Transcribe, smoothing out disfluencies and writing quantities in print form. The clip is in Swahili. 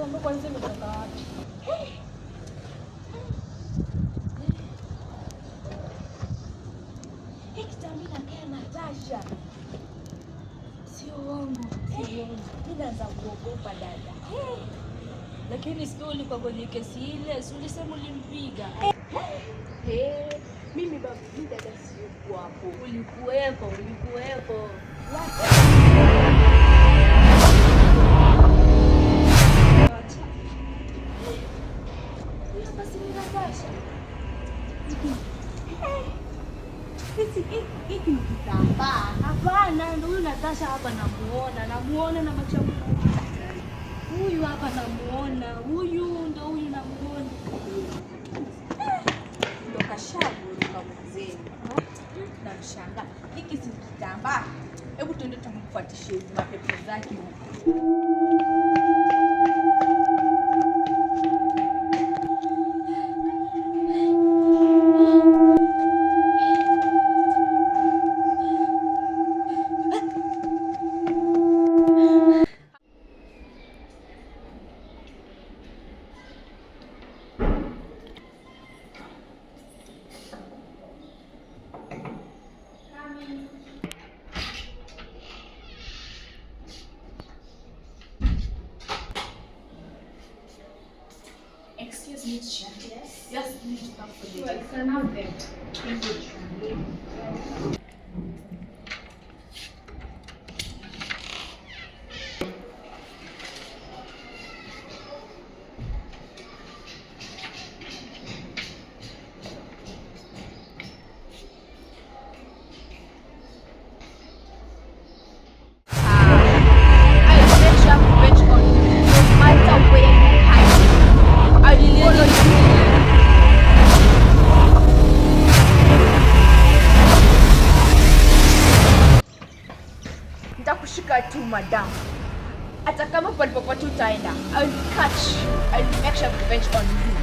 Kitambaa kwanza imetoka wapi? Hii kitambaa inakaa Natasha. Sio uongo, sio uongo. Mimi naanza kuogopa dada. Lakini siku ulikuwa kwenye kesi ile, si ulisema ulimpiga? Hey, mimi babu, mimi dada sikuwa hapo. Ulikuwepo, ulikuwepo. Hapa si ni Natasha. Hiki ni kitambaa. Hapana, ndo huyu Natasha hapa namuona, namuona na macho yangu. Huyu hapa namuona, huyu ndo huyu namuona. Ndo kashaguruka mwenzenu. Namshangaa. Hiki si kitambaa. Hebu tuende tumfuatishie hizi mapepo zake huko. Excuse me, teacher. Yes. Just need to come for the well, can have them. Thank you. I will make sure revenge on you, no matter where you hide. I will follow you. Nitakushika tu madam. Hata kama palipopote utaenda, I will catch you. I will make sure revenge on you.